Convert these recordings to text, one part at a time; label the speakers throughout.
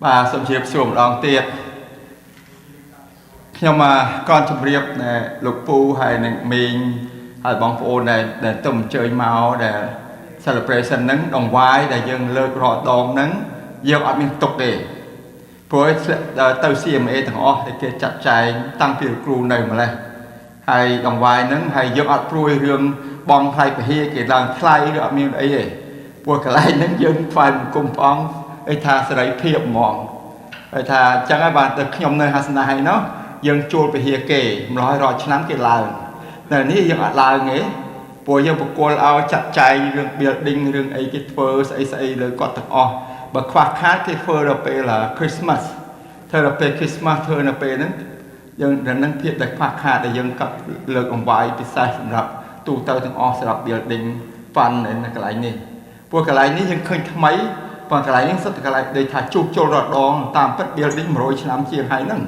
Speaker 1: បាទសូមជម្រាបសួរម្ដងទៀតខ្ញុំអាកនជម្រាបណែលោកពូហើយនឹងមីងហើយបងប្អូនដែលដែលទៅអញ្ជើញមកដែល celebration ហ្នឹងដង្វាយដែលយើងលើករាល់ដងហ្នឹងយើងអត់មានទុកទេព្រោះទៅ CMA ទាំងអស់ដែលគេចាត់ចែងតាំងពីគ្រូនៅម្លេះហើយដង្វាយហ្នឹងហើយយើងអត់ព្រួយរឿងបងថ្លៃពហិគេឡើងថ្លៃឬអត់មានអីទេព្រោះកន្លែងហ្នឹងយើងថ្វាយបង្គំព្រះអង្គអីថាសេរីភាពហ្មងហើយថាអញ្ចឹងហើយបានទៅខ្ញុំនៅហាសនៈហើយណោះយើងជួលពហិគេម្ល៉េះរាល់ឆ្នាំគេឡើងតែនេះយើងអត់ឡើងទេព្រោះយើងបកគលឲ្យចាត់ចែងរឿង building រឿងអីគេធ្វើស្អីស្អីលើគាត់ទាំងអស់បើខ្វះខាតគេធ្វើដល់ពេល Christmas ធ្វើដល់ពេល Christmas ធ្វើនៅពេលហ្នឹងយើងដល់នឹងភាពដែលខ្វះខាតដែលយើងកាត់លើកអង្វាយពិសេសសម្រាប់ទូទៅទាំងអស់សម្រាប់ building fund នៅកន្លែងនេះព្រោះកន្លែងនេះយើងឃើញថ្មីប៉ុន្តែកន្លែងនេះសុទ្ធតែកន្លែងដូចថាជួសជុលរដងតាមពិត building 100ឆ្នាំជាងហើយហ្នឹង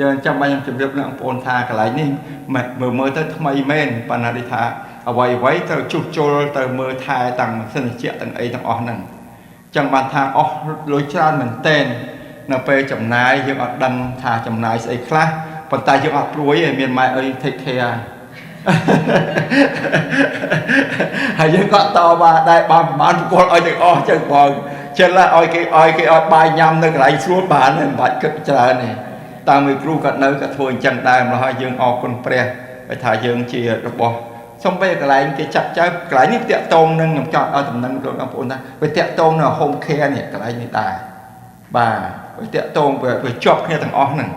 Speaker 1: យើងចាំបាច់ខ្ញុំជម្រាបអ្នកបងប្អូនថាកន្លែងនេះមើលមើលទៅថ្មីមែនប៉ុន្តែដូចថាអ្វីអ្វីត្រូវជួសជុលទៅមើលថែទាំងម៉ាស៊ីនត្រជាក់ទាំងអីទាំងអស់ហ្នឹងចឹងបានថាអស់លុយច្រើនមែនតែននៅពេលចំណាយយើងអត់ដឹងថាចំណាយស្អីខ្លះប៉ុន្តែយើងអត់ព្រួយទេមានម៉ែអី take care ហើយយើងក៏តបដែរបានប្រហែលប្រគល់ឲ្យទាំងអស់ចឹងបងចិនឡាឲ្យគេឲ្យគេឲ្យបាយញ៉ាំនៅកន្លែងស្រួលបានមិនបាច់គិតច្រើនទេតាមមួយគ្រូគាត់នៅគាត់ធ្វើអញ្ចឹងដែរម្ល៉េះហើយយើងអរគុណព្រះហើយថាយើងជារបស់សំបីកន្លែងគេចាត់ចៅកន្លែងនេះតាក់តងនឹងខ្ញុំចង់ឲ្យតំណែងលោកបងប្អូនថាវាតាក់តងនៅ home care នេះកន្លែងនេះដែរបាទវាតាក់តងវាជាប់គ្នាទាំងអស់ហ្នឹង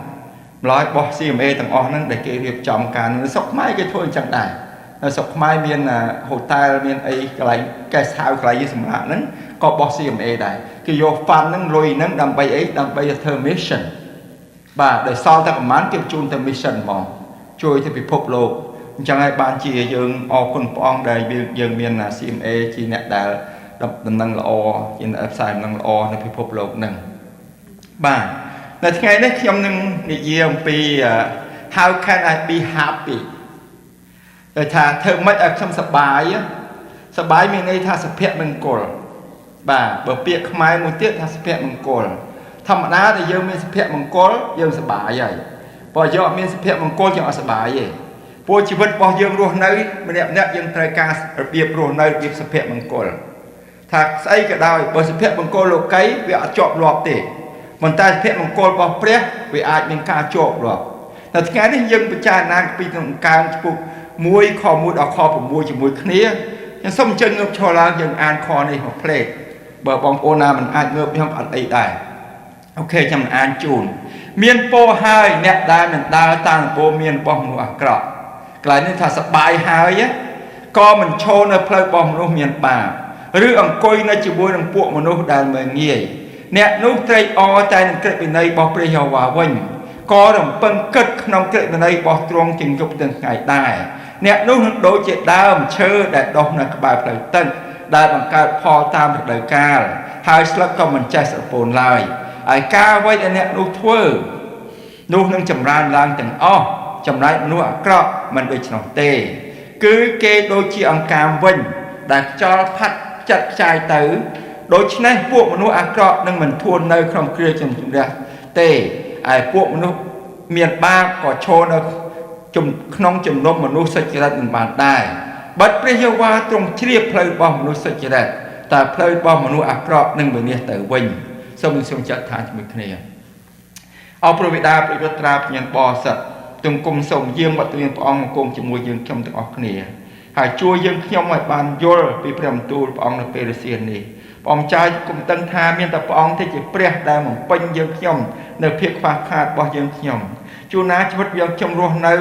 Speaker 1: ម្ល៉េះបោះ CMA ទាំងអស់ហ្នឹងដែលគេរៀបចំការនៅស្រុកខ្មែរគេធ្វើអញ្ចឹងដែរនៅស្រុកខ្មែរមាន hotel មានអីកន្លែង guest house កន្លែងយើងសម្រាប់ហ្នឹងក៏បោះ CMA ដែរគេយក fund ហ្នឹងលុយហ្នឹងដើម្បីអីដើម្បីធ្វើ mission បាទដែលសល់តែប្រហែលគេបញ្ជូនទៅ mission ហ្មងជួយទៅពិភពលោកអញ្ចឹងហើយបានជាយើងអរគុណព្រះអង្គដែលយើងមាន CMA ជាអ្នកដែលដំណឹងល្អជាអ្នកផ្សាយដំណឹងល្អនៅពិភពលោកហ្នឹងបាទនៅថ្ងៃនេះខ្ញុំនឹងនិយាយអំពី how can I be happy គេថាធ្វើម៉េចឲ្យខ្ញុំសប្បាយសប្បាយមានន័យថាសុភមង្គលបាទបើពាក្យខ្មែរមួយទៀតថាសុភមង្គលធម្មតាដែលយើងមានសុភមង្គលយើងសប្បាយហើយបើយើងអត់មានសុភមង្គលយើងអត់សប្បាយទេព្រោះជីវិតរបស់យើងរស់នៅម្នាក់ម្នាក់យើងត្រូវការរបៀបរស់នៅរបៀបសុភមង្គលថាស្អីក៏ដោយបើសុភមង្គលលោកីវាអត់ជាប់លាប់ទេប៉ុន្តែសុភមង្គលរបស់ព្រះវាអាចមានការជាប់លាប់តែថ្ងៃនេះយើងពិចារណាពីក្នុងកើងចំពុក1ខ1ដល់ខ6ជាមួយគ្នាខ្ញុំសូមអញ្ជើញងើបឈរឡើងយើងអានខនេះមកផ្លេតបើបងប្អូនណាមិនអាចងើបខ្ញុំអត់អីដែរ OK ខ្ញុំអានជូនមានពរហើយអ្នកដែលមិនដើរតាមដំបូន្មានរបស់មនុស្សអាក្រក់កន្លែងនេះថាសបាយហើយក៏មិនឈរនៅផ្លូវរបស់មនុស្សមានបាបឬអង្គុយនៅជាមួយនឹងពួកមនុស្សដែលមើលងាយអ្នកនោះត្រេកអរតែនឹងក្រឹតវិន័យរបស់ព្រះយេហូវ៉ាវិញក៏រំពឹងគិតក្នុងក្រឹតវិន័យរបស់ទ្រង់ជាងយប់ទាំងថ្ងៃដែរអ្នកនោះនឹងដូចជាដើមឈើដែលដុះនៅក្បែរផ្លូវទឹកដែលបង្កើតផលតាមរដូវកាលហើយស្លឹកក៏មិនចេះស្រពោនឡើយហើយការអ្វីដែលអ្នកនោះធ្វើនោះនឹងចម្រើនឡើងទាំងអស់ចំណែកមនុស្សអាក្រក់មិនដូច្នោះទេ គឺគេដូចជាអង្កាមវិញដែលខ្យល់ផាត់ចាត់ខ្ចាយទៅដូច្នេះពួកមនុស្សអាក្រក់នឹងមិនធួននៅក្នុងគ្រាជំរះទេឯពួកមនុស្សមានបាបក៏ឈរនៅក្នុងជំនុំមនុស្សសុចរិតមិនបានដែរបាត់ព្រះយេហូវ៉ាទ្រង់ជ្រាបផ្លូវរបស់មនុស្សសុចរិតតែផ្លូវរបស់មនុស្សអាក្រក់នឹងវិនាសទៅវិញសូមសូមចាត់ថាជាមួយគ្នាអរព្រះបិតាព្រះពុត្រាពញ្ញាបរិសុទ្ធទង្គំសូមយាងវត្តមានព្រះអង្គគង់ជាមួយយើងខ្ញុំទាំងអស់គ្នាហើយជួយយើងខ្ញុំឲ្យបានយល់ពីព្រះបន្ទូលព្រះអង្គនៅពេលរសៀលនេះព្រះអង្គចាយគុំដឹងថាមានតែព្រះអង្គទេជាព្រះដែលបំពេញយើងខ្ញុំនៅភាពខ្វះខាតរបស់យើងខ្ញុំជួនណាជីវិតយើងខ្ញុំរស់នៅ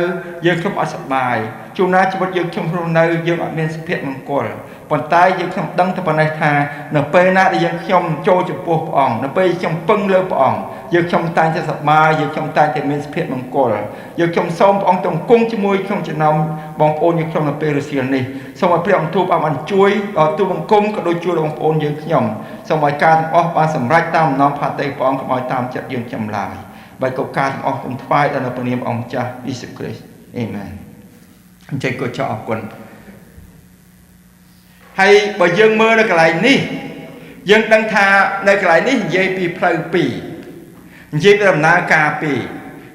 Speaker 1: យើងខ្ញុំអត់សប្បាយជួនណាជីវិតយើងខ្ញុំរស់នៅយើងអត់មានសុភមង្គលប៉ុន្តែយើងខ្ញុំដឹងតែប៉ុណ្ណេះថានៅពេលណាដែលយើងខ្ញុំចូលចំពោះព្រះអង្គនៅពេលខ្ញុំពឹងលើព្រះអង្គយើងខ្ញុំតែងតែសប្បាយយើងខ្ញុំតែងតែមានសុភមង្គលយើងខ្ញុំសូមព្រះអង្គទ្រង់គង់ជាមួយក្នុងចំណោមបងប្អូនយើងខ្ញុំនៅពេលរសៀលនេះសូមឲ្យព្រះអង្គទូលបានជួយដល់ទូបង្គំក៏ដូចជួយដល់បងប្អូនយើងខ្ញុំសូមឲ្យការទាំងអស់បានសម្រេចតាមបំណងផាតីព្រះអង្គកុំឲ្យតាមចិត្តយើងខ្ញុំឡើយបើកការទាំងអស់គុំថ្វាយដល់នៅព្រះនាមអង្គម្ចាស់យេស៊ូវគ្រីស្ទអេមែនអញ្ចឹងក៏ចោអរគុណហើយបើយើងមើលនៅកន្លែងនេះយើងដឹងថានៅកន្លែងនេះនិយាយពីផ្លូវពីរ និយាយពីដំណើរការពីរ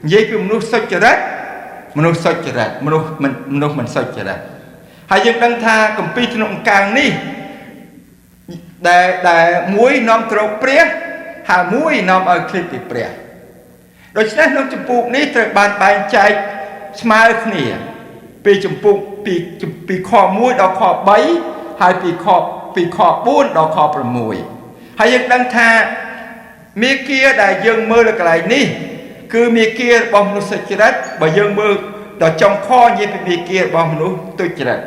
Speaker 1: និយាយពីមនុស្សសុចរិតមនុស្សសុចរិតមនុស្សមិនមនុស្សមិនសុចរិតហើយយើងដឹងថាគម្ពីរក្នុងកាងនេះដែលមួយនាំទៅរកព្រះហើយមួយនាំឲ្យឃ្លាតពីព្រះដូច្នេះក្នុងចម្ពោះនេះត្រូវបានបែងចែកស្មើគ្នាពីចម្ពោះពីខ1ដល់ខ3ហើយពីខ4ដល់ខ6ហើយយើងដឹងថាមាគាដែលយើងមើលនៅកន្លែងនេះគឺមាគារបស់មនុស្សសុចរិតបើយើងមើលដល់ចុងខនិយាយពីមាគារបស់មនុស្សទុច្ចរិត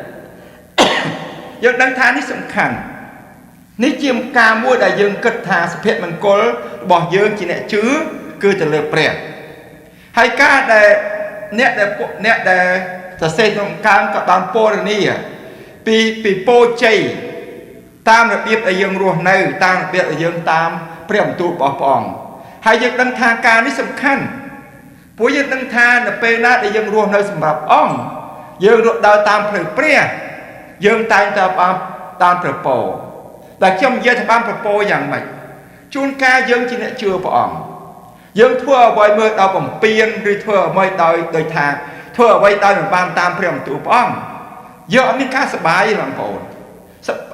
Speaker 1: យើងដឹងថានេះសំខាន់នេះជាការមួយដែលយើងគិតថាសុភមង្គលរបស់យើងជាអ្នកជឿគឺទៅលើព្រះហើយការដែលអ្នកដែលសរសេរក្នុងកាងក៏បានពណ៌នាពីពោជ័យតាមរបៀបដែលយើងរស់នៅតាមរបៀបដែលយើងតាមព្រះបន្ទូលរបស់ព្រះអង្គហើយយើងដឹងថាការនេះសំខាន់ព្រោះយើងដឹងថានៅពេលណាដែលយើងរស់នៅសម្រាប់អង្គយើងរស់ដើរតាមផ្លូវព្រះយើងតែងតែបានតាមព្រះពរតែខ្ញុំនិយាយថាបានព្រះពរយ៉ាងម៉េចជួនកាលយើងជាអ្នកជឿព្រះអង្គយើងធ្វើអ្វីមើលដល់បំពេញឬធ្វើអ្វីដោយថាធ្វើអ្វីដោយមិនបានតាមព្រះបន្ទូលព្រះអង្គយើងអត់មានការសប្បាយទេបងប្អូន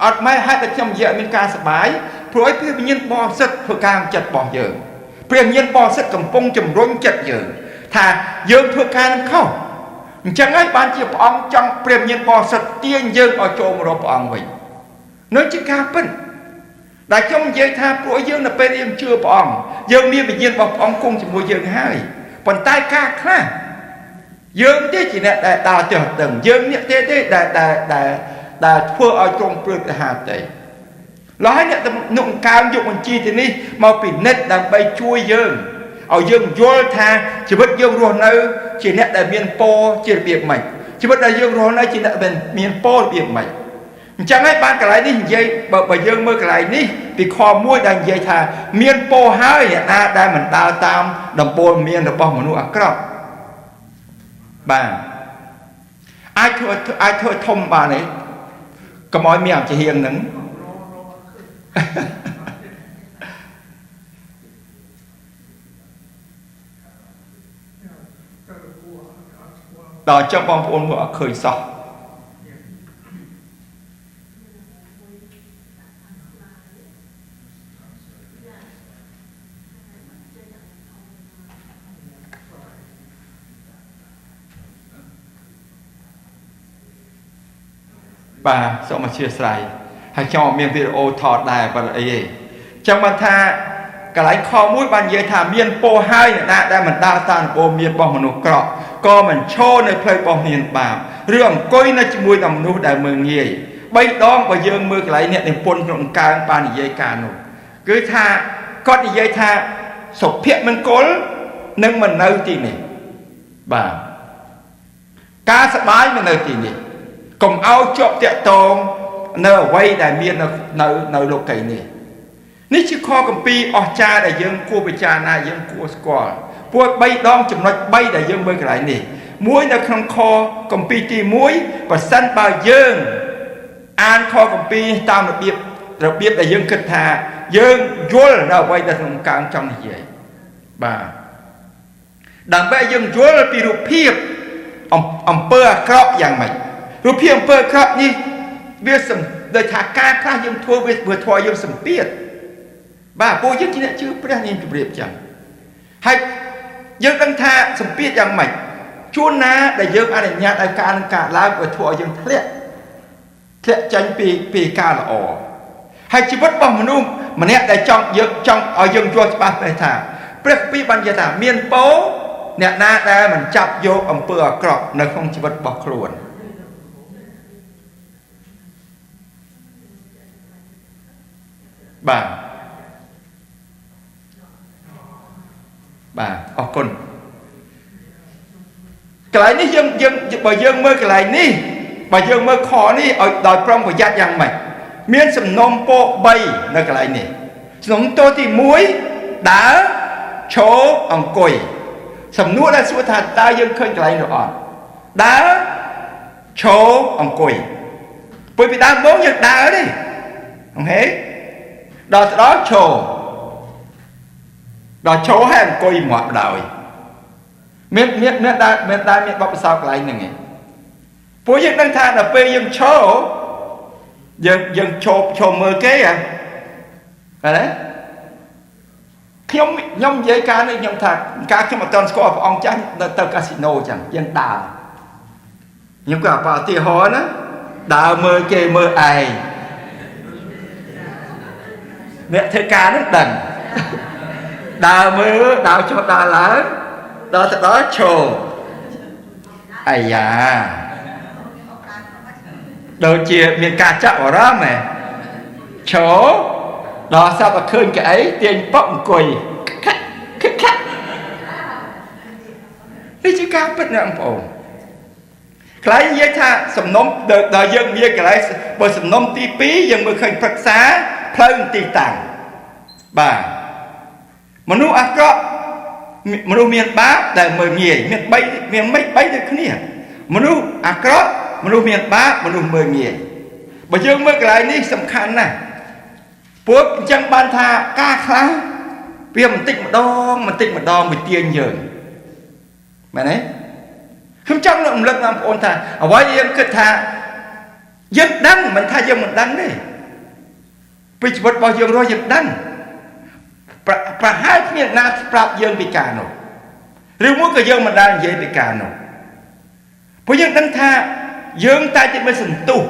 Speaker 1: អត់មែនហេតុតែខ្ញុំនិយាយអត់មានការសប្បាយព្រោះឲ្យព្រះវិញ្ញាណបរិសុទ្ធធ្វើការចិត្តរបស់យើងព្រះវិញ្ញាណបរិសុទ្ធកំពុងជំរុញចិត្តយើងថាយើងធ្វើការនឹងខុសអញ្ចឹងហើយបានជាព្រះអង្គចង់ព្រះវិញ្ញាណបរិសុទ្ធទាញយើងឲ្យចូលមករកព្រះអង្គវិញនឹងជាការពិតដែលខ្ញុំនិយាយថាព្រោះយើងនៅពេលយើងជឿព្រះអង្គយើងមានវិញ្ញាណរបស់ព្រះអង្គគង់ជាមួយយើងហើយប៉ុន្តែការខ្លះយើងទេជាអ្នកដែលដើរទើសតឹងយើងអ្នកទេទេដែលដែលដែលដែលធ្វើឲ្យទ្រង់ព្រួយប្រហារតីឡើយអ្នកនុកើមយកបញ្ជីទីនេះមកពិនិត្យដើម្បីជួយយើងឲ្យយើងយល់ថាជីវិតយើងរស់នៅជាអ្នកដែលមានពរជារបៀបម៉េចជីវិតដែលយើងរស់នៅជាអ្នកដែលមានពររបៀបម៉េចអញ្ចឹងហើយបានកន្លែងនេះនិយាយបើយើងមើលកន្លែងនេះពីខ1ដែលនិយាយថាមានពរហើយអ្នកណាដែលមិនដើរតាមដំបូន្មានរបស់មនុស្សអាក្រក់បាទអាចធ្វើធំបានទេកុំឲ្យមានអាជាហៀងហ្នឹងដល់ចឹងបងប្អូនមើលអត់ឃើញសោះបាទសូមអធិស្ឋានហើយខ្ញុំអត់មានវីដេអូថតដែរបើអីទេចឹងបានថាកន្លែងខមួយបាននិយាយថាមានពោហើយអ្នកណាដែលមិនដើរតាមដំបូន្មានរបស់មនុស្សក្រក់ក៏មិនឈរនៅផ្លូវរបស់មានបាបឬអង្គុយនៅជាមួយនឹងមនុស្សដែលមើលងាយបីដងបើយើងមើលកន្លែងអ្នកនិពន្ធក្នុងកើងបាននិយាយការនោះគឺថាគាត់និយាយថាសុភមង្គលនឹងមិននៅទីនេះបាទការសប្បាយមិននៅទីនេះកុំឲ្យជាប់តាក់ទងនៅអ្វីដែលមាននៅលោកីនេះនេះជាខគម្ពីរអស្ចារ្យដែលយើងគួរពិចារណាយើងគួរស្គាល់ព្រោះ3ដងចំណុច3ដែលយើងមើលកន្លែងនេះមួយនៅក្នុងខគម្ពីរទី1ប្រសិនបើយើងអានខគម្ពីរតាមរបៀបដែលយើងគិតថាយើងយល់នៅអ្វីដែលក្នុងកាងចង់និយាយបាទដើម្បីយើងយល់ពីរូបភាពអំពើអាក្រក់យ៉ាងម៉េចរូបភាពអំពើអាក្រក់នេះវាដូចថាការខ្លះយើងធ្វើវាធ្វើឲ្យយើងសម្ពាធបាទពួកយើងជាអ្នកជឿព្រះនេះជម្រាបចឹងហើយយើងដឹងថាសម្ពាធយ៉ាងម៉េចជួនណាដែលយើងអនុញ្ញាតឲ្យការនឹងកើតឡើងវាធ្វើឲ្យយើងធ្លាក់ចេញពីការល្អហើយជីវិតរបស់មនុស្សម្នាក់ដែលចង់យើងចង់ឲ្យយើងយល់ច្បាស់ព្រះថាព្រះគម្ពីរបាននិយាយថាមានពោអ្នកណាដែលមិនចាប់យកអំពើអាក្រក់នៅក្នុងជីវិតរបស់ខ្លួនបាទបាទអរគុណកន្លែងនេះយើងបើយើងមើលកន្លែងនេះបើយើងមើលខនេះឲ្យដោយប្រុងប្រយ័ត្នយ៉ាងម៉េចមានសំណុំពរ3នៅកន្លែងនេះសំណុំទោទី1ដើរឈរអង្គុយសំណួរដែលសួរថាតើយើងឃើញកន្លែងនោះអត់ដើរឈរអង្គុយពុយពីដើមមកយើងដើរទេអូខេដល់ទៅដល់ឈរ ដល់ឈរហើយអង្គុយមាត់ដោយមានមានមានដែរមានដែរមានបបពិសោធន៍កន្លែងហ្នឹងឯងពួកយើងដឹងថាដល់ពេលយើងឈរយើងឈរឈរមើលគេហ៎បាទទេខ្ញុំខ្ញុំនិយាយការនេះខ្ញុំថាការខ្ញុំអត់ទាន់ស្គាល់ព្រះអង្គចាស់ទៅកាស៊ីណូចឹងយើងដើរខ្ញុំក៏បឧទាហរណ៍ណាដើរមើលគេមើលឯងអ្នកធ្វើការនឹងដឹងដើរមើលដើរចុះដើរឡើងដល់ទៅដល់ឈរអាយ៉ាដូចជាមានការចាប់អារម្មណ៍ហ៎ឈរដល់សត្វតែឃើញកៅអីទាញប៉ុកអង្គុយខាក់ខាក់ខាក់នេះជាការពិតណាបងប្អូនកន្លែងនិយាយថាសំណុំដល់យើងមានកន្លែងបើសំណុំទី2យើងមើលឃើញប្រឹក្សាផ្លូវទីតាំងបាទមនុស្សអាក្រក់មនុស្សមានបាបដែលមើលងាយមាន3មានមិន3ដូចគ្នាមនុស្សអាក្រក់មនុស្សមានបាបមនុស្សមើលងាយបើយើងមើលកន្លែងនេះសំខាន់ណាស់ព្រោះអញ្ចឹងបានថាការខ្លះវាបន្តិចម្ដងបន្តិចម្ដងវាទាញយើងមែនទេខ្ញុំចង់រំលឹកបងប្អូនថាអ្វីយើងគិតថាយើងដឹងមិនថាយើងមិនដឹងទេពីជីវិតរបស់យើងរស់យើងដឹងប្រប្រហែលគ្មានណាប្រាប់យើងពីការនោះឬមួយក៏យើងមិនដែលនិយាយពីការនោះព្រោះយើងដឹងថាយើងតែជាមានសន្ទុះ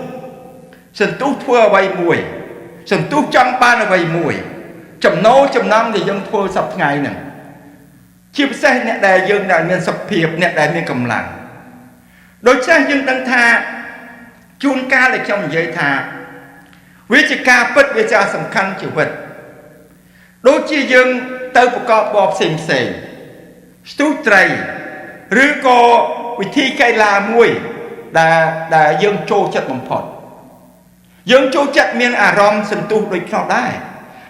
Speaker 1: សន្ទុះធ្វើអ្វីមួយសន្ទុះចង់បានអ្វីមួយចំណូលចំណងដែលយើងធ្វើសប្តាហ៍ថ្ងៃហ្នឹងជាពិសេសអ្នកដែលយើងដែលមានសុខភាពអ្នកដែលមានកម្លាំងដូច្នេះយើងដឹងថាជួនកាលដែលខ្ញុំនិយាយថាវាជាការពិតវាជាសំខាន់ជីវិតដូចជាយើងទៅប្រកបរបរផ្សេងផ្សេងស្ទុះត្រីឬក៏វិធីកីឡាមួយដែលយើងចូលចិត្តបំផុតយើងចូលចិត្តមានអារម្មណ៍សន្ទុះដូចខ្នោះដែរ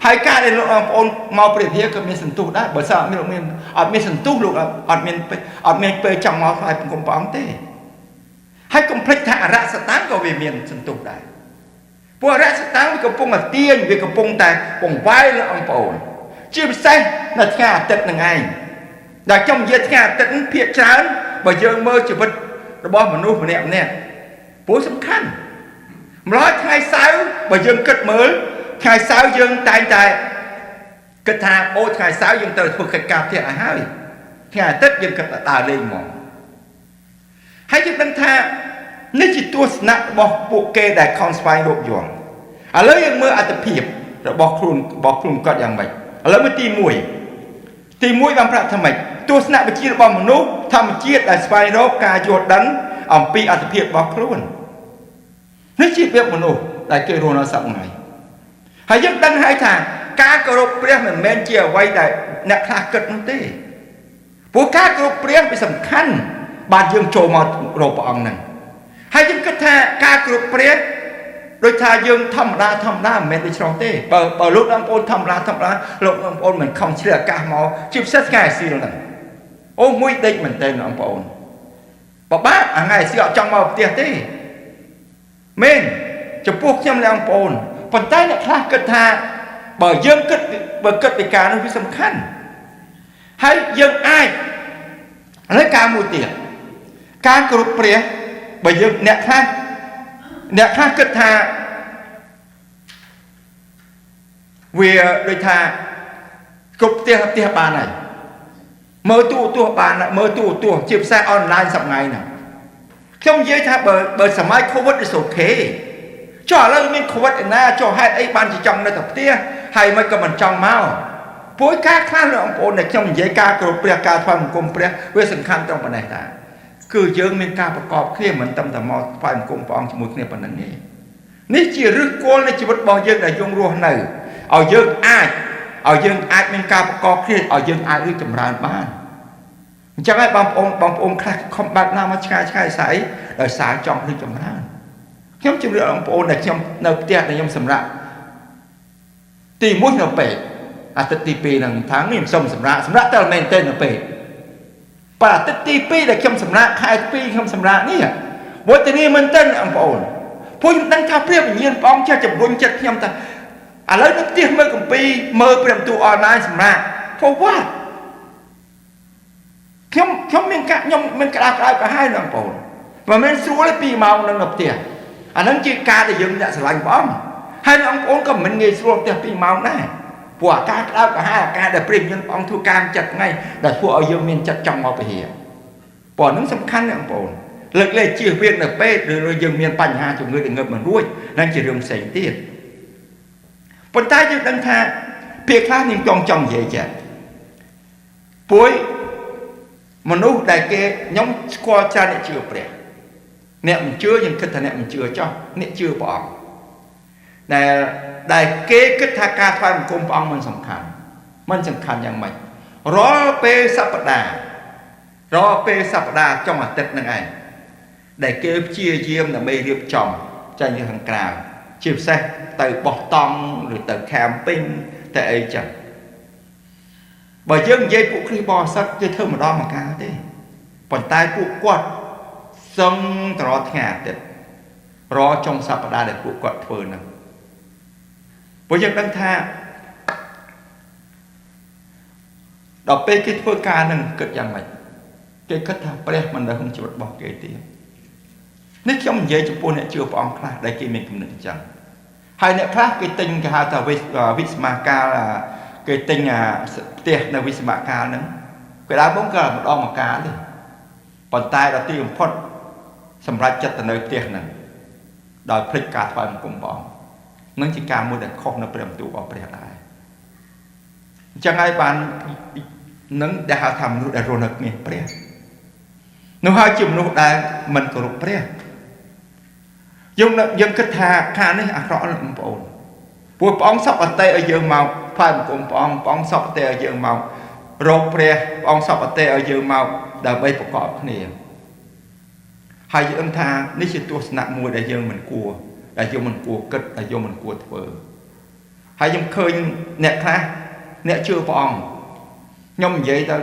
Speaker 1: ហើយការដែលលោកបងប្អូនមកព្រះវិហារក៏មានសន្ទុះដែរបើសិនអត់មានមានអត់មានសន្ទុះលោកអត់មានអត់មានពេលចង់មកថ្វាយបង្គំព្រះអង្គទេហើយកុំភ្លេចថាអរសតាំងក៏វាមានសន្ទុះដែរព្រោះអរសតាំងវាកំពុងតែទាញវាកំពុងតែបង្វែរលើបងប្អូនជាពិសេសនៅថ្ងៃអាទិត្យនឹងឯងដែលខ្ញុំនិយាយថ្ងៃអាទិត្យភាគច្រើនបើយើងមើលជីវិតរបស់មនុស្សម្នាក់ម្នាក់ព្រោះសំខាន់ម្ល៉េះថ្ងៃសៅរ៍បើយើងគិតមើលថ្ងៃសៅរ៍យើងតែងតែគិតថាអូថ្ងៃសៅរ៍យើងត្រូវធ្វើកិច្ចការផ្ទះឲ្យហើយថ្ងៃអាទិត្យយើងគិតថាដើរលេងហ្មងហើយយើងដឹងថានេះជាទស្សនៈរបស់ពួកគេដែលខំស្វែងរកយល់ឥឡូវយើងមើលអត្ថភាពរបស់ខ្លួនរបស់ខ្លួនគាត់យ៉ាងម៉េចឥឡូវមើលទី1ទី1បានប្រាប់ថាម៉េចទស្សនៈវិជ្ជារបស់មនុស្សធម្មជាតិដែលស្វែងរកការយល់ដឹងអំពីអត្ថភាពរបស់ខ្លួននេះជារបៀបមនុស្សដែលគេរស់នៅសប្តាហ៍ថ្ងៃហើយយើងដឹងហើយថាការគោរពព្រះមិនមែនជាអ្វីដែលអ្នកខ្លះគិតនោះទេព្រោះការគោរពព្រះវាសំខាន់បាទយើងចូលមករកព្រះអង្គហ្នឹងហើយយើងគិតថាការគោរពព្រះដូចថាយើងធម្មតាធម្មតាមិនមែនដូច្នោះទេបើបើលោកបងប្អូនធម្មតាធម្មតាលោកបងប្អូនមិនខំឆ្លៀតឱកាសមកជាពិសេសថ្ងៃអាស៊ីហ្នឹងអូមួយដេកមែនតើបងប្អូនបបាក់អាថ្ងៃអាស៊ីអត់ចង់មកផ្ទះទេមែនចំពោះខ្ញុំបងប្អូនប៉ុន្តែអ្នកខ្លះគិតថាបើយើងគិតបើគិតពីការនោះវាសំខាន់ហើយយើងអាចឥឡូវការមួយទៀតការគោរពព្រះបើយើងអ្នកខ្លះអ្នកខ្លះគិតថាវាដូចថាគ្រប់ផ្ទះផ្ទះបានហើយមើលទូទស្សន៍បានមើលទូទស្សន៍ជាពិសេសអនឡាញសប្ងៃហ្នឹងខ្ញុំនិយាយថាបើបើសម័យ COVID is okay ចុះឥឡូវមាន COVID ឯណាចុះហេតុអីបានជាចង់នៅតែផ្ទះហើយមិនក៏មិនចង់មកព្រោះការខ្លះលោកបងប្អូនដែលខ្ញុំនិយាយការគោរពព្រះការថ្វាយបង្គំព្រះវាសំខាន់ត្រង់ប៉ុណ្ណេះតាគឺយើងមានការប្រកបគ្នាមិនត្រឹមតែមកថ្វាយបង្គំព្រះអង្គជាមួយគ្នាប៉ុណ្្នឹងទេនេះជាឫសគល់នៃជីវិតរបស់យើងដែលយើងរស់នៅឲ្យយើងអាចឲ្យយើងអាចមានការប្រកបគ្នាឲ្យយើងអាចរីកចម្រើនបានអញ្ចឹងហើយបងប្អូនបងប្អូនខ្លះខំបែបណាមកឆ្ងាយឆ្ងាយស្អីដោយសារចង់រីកចម្រើនខ្ញុំជម្រាបបងប្អូនដែលខ្ញុំនៅផ្ទះដែលខ្ញុំសម្រាប់ទី1នៅពេទ្យអាទិត្យទី2ហ្នឹងថាខ្ញុំសុំសម្រាប់សម្រាប់តែមែនទេនៅពេទ្យប៉ុន្តែអាទិត្យទី2ដែលខ្ញុំសម្រាប់ខែ2ខ្ញុំសម្រាប់នេះវេទនាមែនទេបងប្អូនព្រោះខ្ញុំដឹងថាព្រះវិញ្ញាណព្រះអង្គចេះជំរុញចិត្តខ្ញុំថាឥឡូវនៅផ្ទះមើលគម្ពីរមើលព្រះបន្ទូលអនឡាញសម្រាប់ For what? ខ្ញុំមានកាខ្ញុំមានក្តៅក្តៅក្រហាយណាបងប្អូនមិនមែនស្រួលទេ2ម៉ោងនឹងនៅផ្ទះអាហ្នឹងជាការដែលយើងអ្នកស្រឡាញ់ព្រះអង្គហើយបងប្អូនក៏មិនងាយស្រួលផ្ទះ2ម៉ោងដែរព្រោះអាការក្តៅក្រហាយអាការដែលព្រះវិញ្ញាណព្រះអង្គធ្វើការចិត្តថ្ងៃដែលធ្វើឲ្យយើងមានចិត្តចង់មកពហិព្រោះហ្នឹងសំខាន់ណាបងប្អូនលើកលែងជៀសវាងនៅពេទ្យឬយើងមានបញ្ហាជំងឺដែលងើបមិនរួចហ្នឹងជារឿងផ្សេងទៀតប៉ុន្តែយើងដឹងថាពាក្យខ្លះនឹងចង់ចង់និយាយចេះពួយមនុស្សដែលគេខ្ញុំស្គាល់ច្រើនអ្នកជឿព្រះអ្នកមិនជឿយើងគិតថាអ្នកមិនជឿចោះអ្នកជឿព្រះអង្គដែលដែលគេគិតថាការថ្វាយបង្គំព្រះអង្គមិនសំខាន់មិនសំខាន់យ៉ាងម៉េចរាល់ពេលសប្តាហ៍រាល់ពេលសប្តាហ៍ចុងអាទិត្យហ្នឹងឯងដែលគេព្យាយាមដើម្បីរៀបចំចេញទៅខាងក្រៅជាពិសេសទៅបោះតង់ឬទៅ camping ទៅអីចឹងបើយើងនិយាយពួកគ្រីស្ទបរិស័ទគេធ្វើម្ដងមួយកាលទេប៉ុន្តែពួកគាត់សឹងទៅរាល់ថ្ងៃអាទិត្យរាល់ចុងសប្តាហ៍ដែលពួកគាត់ធ្វើហ្នឹងព្រោះយើងដឹងថាដល់ពេលគេធ្វើការហ្នឹងគិតយ៉ាងម៉េចគេគិតថាព្រះមិននៅក្នុងជីវិតរបស់គេទេនេះខ្ញុំនិយាយចំពោះអ្នកជឿព្រះអង្គខ្លះដែលគេមានគំនិតអញ្ចឹងហើយអ្នកខ្លះគេទិញគេហៅថាវិស្មាកាលគេទិញផ្ទះនៅវិស្មាកាលហ្នឹងគេដើមមកក៏ម្ដងមួយកាលទេប៉ុន្តែដល់ទីបំផុតសម្រាប់ចិត្តទៅនៅផ្ទះហ្នឹងដោយភ្លេចការថ្វាយបង្គំព្រះអង្គនឹងជាការមួយដែលខុសនៅព្រះបន្ទូលរបស់ព្រះដែរអញ្ចឹងហើយបាននឹងដែលហៅថាមនុស្សដែលរស់នៅគ្មានព្រះនោះហើយជាមនុស្សដែលមិនគោរពព្រះយើងយើងគិតថាការនេះអាក្រក់ណាស់បងប្អូនព្រោះព្រះអង្គសពអតិឲ្យយើងមកថ្វាយបង្គំព្រះអង្គព្រះអង្គសពអតិឲ្យយើងមករកព្រះព្រះអង្គសពអតិឲ្យយើងមកដើម្បីប្រកបគ្នាហើយយើងថានេះជាទស្សនៈមួយដែលយើងមិនគួរដែលយើងមិនគួរគិតដែលយើងមិនគួរធ្វើហើយខ្ញុំឃើញអ្នកខ្លះអ្នកជឿព្រះអង្គខ្ញុំនិយាយទៅ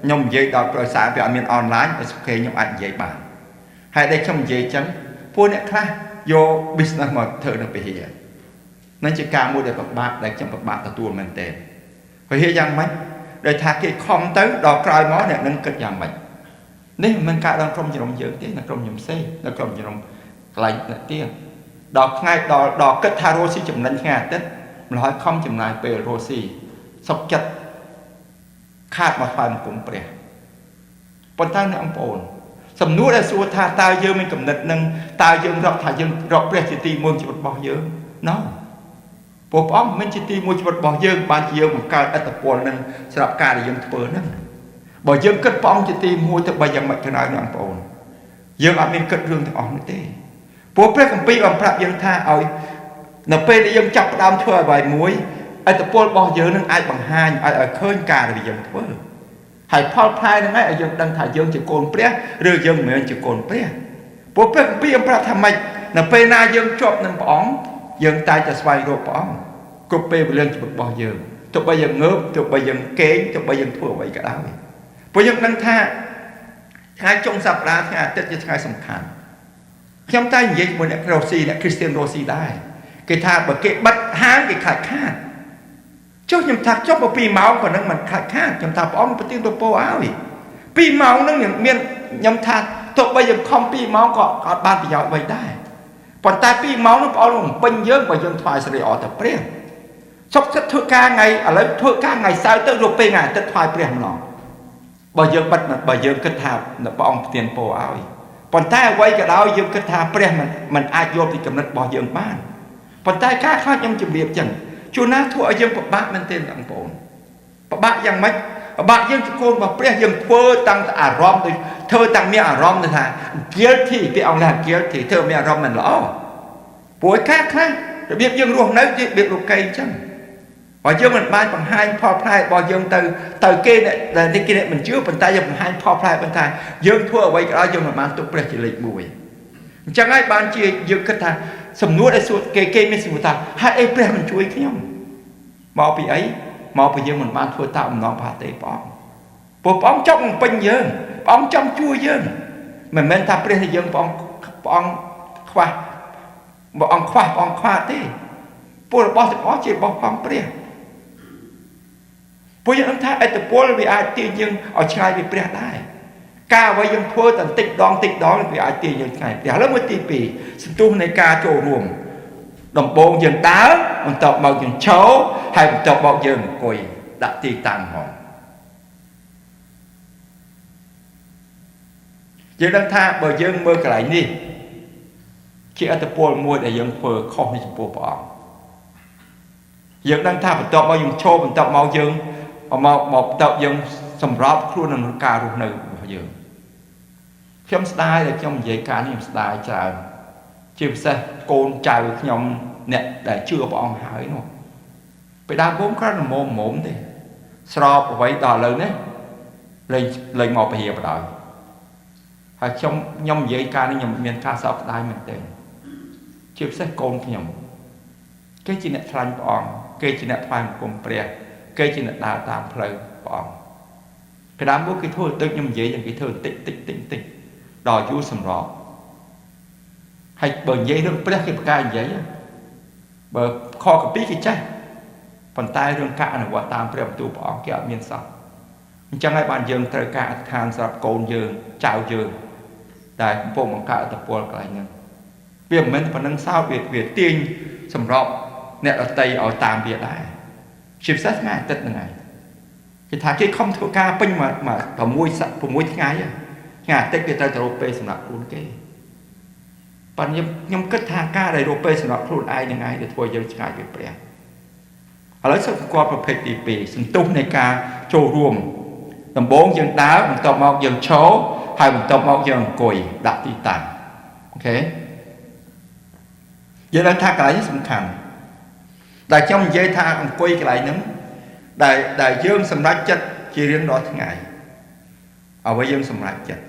Speaker 1: ខ្ញុំនិយាយដល់ប្រសាវាអត់មានអនឡាញឲ្យសុខេខ្ញុំអាចនិយាយបានហើយដែលខ្ញុំនិយាយចឹងពួកអ្នកខ្លះយក business មកធ្វើនៅពហិយនឹងជាការមួយដែលពិបាកដែលខ្ញុំពិបាកទទួលមែនទែនពហិយយ៉ាងម៉េចដោយថាគេខំទៅដល់ក្រោយមកអ្នកនឹងគិតយ៉ាងម៉េចនេះមិនមែនកើតដល់ក្រុមជំនុំយើងទេនៅក្រុមជំនុំផ្សេងនៅក្រុមជំនុំកន្លែងអ្នកទៀតដល់ថ្ងៃដល់ដល់គិតថារស់ស៊ីចំណេញថ្ងៃអាទិត្យម្ល៉េះខំចំណាយពេលរស់ស៊ីសុខចិត្តខាតមកថ្វាយបង្គំព្រះប៉ុន្តែអ្នកអង្គប្អូនសំណួរដែលសួរថាតើយើងមានកំណត់នឹងតើយើងរាប់ថាយើងរាប់ព្រះជាទីមួយជីវិតរបស់យើងណូព្រោះព្រះអង្គមិនជាទីមួយជីវិតរបស់យើងបានជាយើងបង្កើតឥទ្ធិពលនឹងសម្រាប់ការដែលយើងធ្វើហ្នឹងបើយើងគិតព្រះអង្គជាទីមួយទៅបីយ៉ាងម៉េចក៏ដោយអ្នកបងប្អូនយើងអត់មានគិតរឿងទាំងអស់នោះទេព្រោះព្រះគម្ពីរបានប្រាប់យើងថាឲ្យនៅពេលដែលយើងចាប់ផ្ដើមធ្វើអ្វីមួយឥទ្ធិពលរបស់យើងនឹងអាចបង្ហាញឲ្យឲ្យឃើញការដែលយើងធ្វើហើយផលផ្លែហ្នឹងឯងឲ្យយើងដឹងថាយើងជាកូនព្រះឬយើងមិនមែនជាកូនព្រះព្រោះព្រះគម្ពីរប្រាប់ថាម៉េចនៅពេលណាយើងជាប់នឹងព្រះអង្គយើងតែងតែស្វែងរកព្រះអង្គគ្រប់ពេលវេលាជីវិតរបស់យើងទោះបីយើងងើបទោះបីយើងគេងទោះបីយើងធ្វើអ្វីក៏ដោយព្រោះយើងដឹងថាថ្ងៃចុងសប្តាហ៍ថ្ងៃអាទិត្យជាថ្ងៃសំខាន់ខ្ញុំតែនិយាយជាមួយអ្នករ៉ូស៊ីអ្នកគ្រីស្ទៀនរ៉ូស៊ីដែរគេថាបើគេបិទហាងគេខាច់ខាតចុះខ្ញុំថាចុះបើ2ម៉ោងប៉ុណ្ណឹងមិនខាច់ខាតខ្ញុំថាព្រះអង្គប្រទានពរឲ្យ2ម៉ោងហ្នឹងមានខ្ញុំថាទោះបីយើងខំ2ម៉ោងក៏អត់បានប្រយោជន៍អ្វីដែរប៉ុន្តែ2ម៉ោងនោះព្រះអង្គបំពេញយើងបើយើងថ្វាយសិរីអរទៅព្រះសុខចិត្តធ្វើការថ្ងៃឥឡូវធ្វើការថ្ងៃសៅរ៍ទៅរកពេលថ្ងៃអាទិត្យថ្វាយព្រះម្ដងបើយើងបិទបើយើងគិតថាព្រះអង្គប្រទានពរឲ្យប៉ុន្តែអ្វីក៏ដោយយើងគិតថាព្រះមិនអាចយល់ពីគំនិតរបស់យើងបានប៉ុន្តែការខ្លះខ្ញុំជម្រាបចឹងជួនណាធ្វើឲ្យយើងពិបាកមែនទែនបងប្អូនពិបាកយ៉ាងម៉េចពិបាកយើងជាកូនរបស់ព្រះយើងធ្វើតាំងអារម្មណ៍ដូចធ្វើតាំងមានអារម្មណ៍ថា guilty ពាក្យអង់គ្លេស guilty ធ្វើមានអារម្មណ៍មិនល្អព្រោះការខ្លះរបៀបយើងរស់នៅជារបៀបលោកីអញ្ចឹងបើយើងមិនបានបង្ហាញផលផ្លែរបស់យើងទៅទៅគេអ្នកដែលនេះគេអ្នកមិនជឿប៉ុន្តែយើងបង្ហាញផលផ្លែប៉ុន្តែយើងធ្វើអ្វីក៏ដោយយើងមិនបានទុកព្រះជាលេខ1អញ្ចឹងហើយបានជាយើងគិតថាសំណួរដែលសួរគេគេមានសំណួរថាហេតុអីព្រះមិនជួយខ្ញុំមកពីអីមកពីយើងមិនបានធ្វើតាមអំណងផាទេព្រះអង្គព្រោះព្រះអង្គចង់បំពេញយើងព្រះអង្គចង់ជួយយើងមិនមែនថាព្រះដែលយើងព្រះអង្គព្រះអង្គខ្វះព្រះអង្គខ្វះព្រះអង្គខ្វះទេពួករបស់ទាំងអស់ជារបស់ផងព្រះ ពួកយើងដឹងថាឥទ្ធិពលវាអាចទាញយើងឲ្យឆ្ងាយពីព្រះដែរការអ្វីយើងធ្វើតែតិចដងតិចដងវាអាចទាញយើងឆ្ងាយព្រះឥឡូវមួយទី2សន្ទុះនៃការចូលរួមដំបូងយើងដើរបន្ទាប់មកយើងឈរហើយបន្ទាប់មកយើងអង្គុយដាក់ទីតាំងហ្មងយើងដឹងថាបើយើងមើលកន្លែងនេះជាឥទ្ធិពលមួយដែលយើងធ្វើខុសនេះចំពោះព្រះអង្គយើងដឹងថាបន្ទាប់មកយើងឈរបន្ទាប់មកយើងមកមកបន្ទាប់យើងសម្របខ្លួននឹងការរស់នៅរបស់យើងខ្ញុំស្ដាយដែលខ្ញុំនិយាយការនេះខ្ញុំស្ដាយច្រើនជាពិសេសកូនចៅខ្ញុំអ្នកដែលជឿព្រះអង្គហើយនោះពេលដើមពុំគ្រាន់តែមុំមុំទេស្របអ្វីដល់ឥឡូវនេះលែងលែងមកពហិបដ ாய் ហើយខ្ញុំខ្ញុំនិយាយការនេះខ្ញុំមានការសោកស្ដាយមែនទែនជាពិសេសកូនខ្ញុំគេជាអ្នកឆ្លាញ់ព្រះអង្គគេជាអ្នកថ្វាយបង្គំព្រះគេជាអ្នកដើរតាមផ្លូវព្រះអង្គពីដើមមកគេធ្វើដូចខ្ញុំនិយាយយ៉ាងគេធ្វើតិចតិចតិចតិចដល់យូរសម្របហើយបើនិយាយរឿងព្រះគេប្រកែកនិយាយបើខកពីគេចេះប៉ុន្តែរឿងការអនុវត្តតាមព្រះបន្ទូលព្រះអង្គគេអត់មានសោះអញ្ចឹងហើយបានយើងត្រូវការអធិដ្ឋានសម្រាប់កូនយើងចៅយើងដែលកំពុងបង្កើតឥទ្ធិពលកន្លែងហ្នឹងវាមិនមែនប៉ុណ្្នឹងសោតវាទាញសម្របអ្នកដតីឲ្យតាមវាដែរជាពិសេសថ្ងៃអាទិត្យហ្នឹងឯងគេថាគេខំធ្វើការពេញមក6 6ថ្ងៃថ្ងៃអាទិត្យគេត្រូវទៅរកពេលសម្រាប់ខ្លួនគេប៉ុន្តែខ្ញុំគិតថាការដែលរកពេលសម្រាប់ខ្លួនឯងហ្នឹងឯងដែលធ្វើយើងឆ្ងាយពីព្រះឥឡូវសូមស្គាល់ប្រភេទទី2សន្ទុះនៃការចូលរួមដំបូងយើងដើរបន្ទាប់មកយើងឈរហើយបន្ទាប់មកយើងអង្គុយដាក់ទីតាំង OK យើងដឹងថាកន្លែងនេះសំខាន់ដែលខ្ញុំនិយាយថាអង្គុយកន្លែងហ្នឹងដែលដែលយើងសម្រេចចិត្តជារៀងរាល់ថ្ងៃអ្វីយើងសម្រេចចិត្ត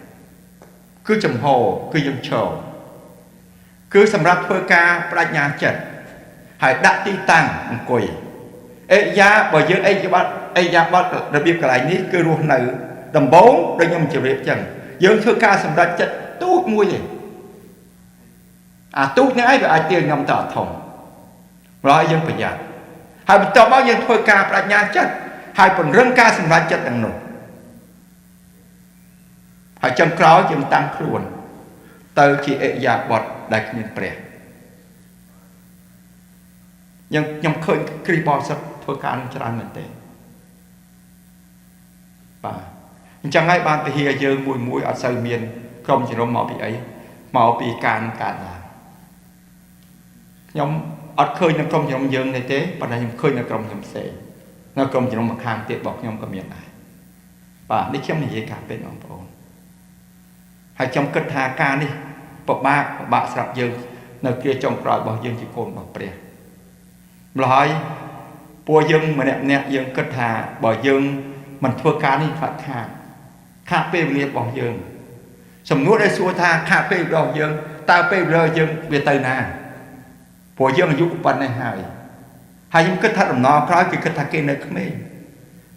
Speaker 1: គឺចំហគឺយើងឈរគឺសម្រាប់ធ្វើការបដិញ្ញាចិត្តហើយដាក់ទីតាំងអង្គុយអេយ៉ាបើយើងអេយ៉ាប័តអេយ៉ាប័តរបៀបកន្លែងនេះគឺរស់នៅដំបូងដូចខ្ញុំជម្រាបចឹងយើងធ្វើការសម្រេចចិត្តទូចមួយទេអាទូចនេះឯងវាអាចទាញខ្ញុំទៅអត់ធំម្ល៉េះយើងប្រយ័ត្នហើយបន្ទាប់មកយើងធ្វើការបដិញ្ញាចិត្តហើយពង្រឹងការសម្រេចចិត្តទាំងនោះហើយចុងក្រោយយើងតាំងខ្លួនទៅជាអិយាបថដែលគ្មានព្រះខ្ញុំខ្ញុំឃើញគ្រីស្ទបរិសុទ្ធធ្វើការនឹងច្រើនមែនទែនបាទអញ្ចឹងហើយបានពហិយើងមួយមួយអត់សូវមានក្រុមជំនុំមកពីអីមកពីការនឹងកើតឡើងខ្ញុំអត់ឃើញនៅក្រុមជំនុំយើងនេះទេប៉ុន្តែខ្ញុំឃើញនៅក្រុមខ្ញុំផ្សេងនៅក្រុមជំនុំម្ខាងទៀតរបស់ខ្ញុំក៏មានដែរបាទនេះខ្ញុំនិយាយការពិតបងប្អូនហើយខ្ញុំគិតថាការនេះពិបាកពិបាកស្រាប់យើងនៅគ្រាចុងក្រោយរបស់យើងជាកូនរបស់ព្រះម្ល៉េះហើយពួកយើងម្នាក់ម្នាក់យើងគិតថាបើយើងមិនធ្វើការនេះខ្លាចខាតខាតពេលវេលារបស់យើងសំណួរដែលសួរថាខាតពេលរបស់យើងតើពេលវេលាយើងវាទៅណាព្រោះយើងអាយុប៉ុណ្ណេះហើយហើយខ្ញុំគិតថាដំណរក្រោយគេគិតថាគេនៅក្មេង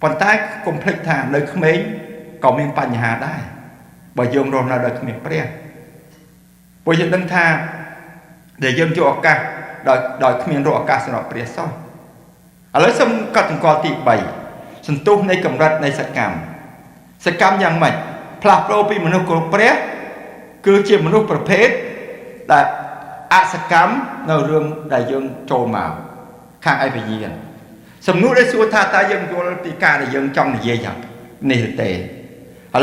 Speaker 1: ប៉ុន្តែកុំភ្លេចថានៅក្មេងក៏មានបញ្ហាដែរបើយើងរស់នៅដោយគ្មានព្រះព្រោះយើងដឹងថាដែលយើងយកឱកាសដោយដោយគ្មានរកឱកាសសម្រាប់ព្រះសោះឥឡូវសូមកត់សម្គាល់ទី3សន្ទុះនៃកម្រិតនៃសកម្មសកម្មយ៉ាងម៉េចផ្លាស់ប្ដូរពីមនុស្សគ្រប់ព្រះគឺជាមនុស្សប្រភេទដែលអសកម្មនៅរឿងដែលយើងចូលមកខាងឯវិញ្ញាណសំណួរដែលសួរថាតើយើងយល់ពីការដែលយើងចង់និយាយយ៉ាងនេះឬទេឥ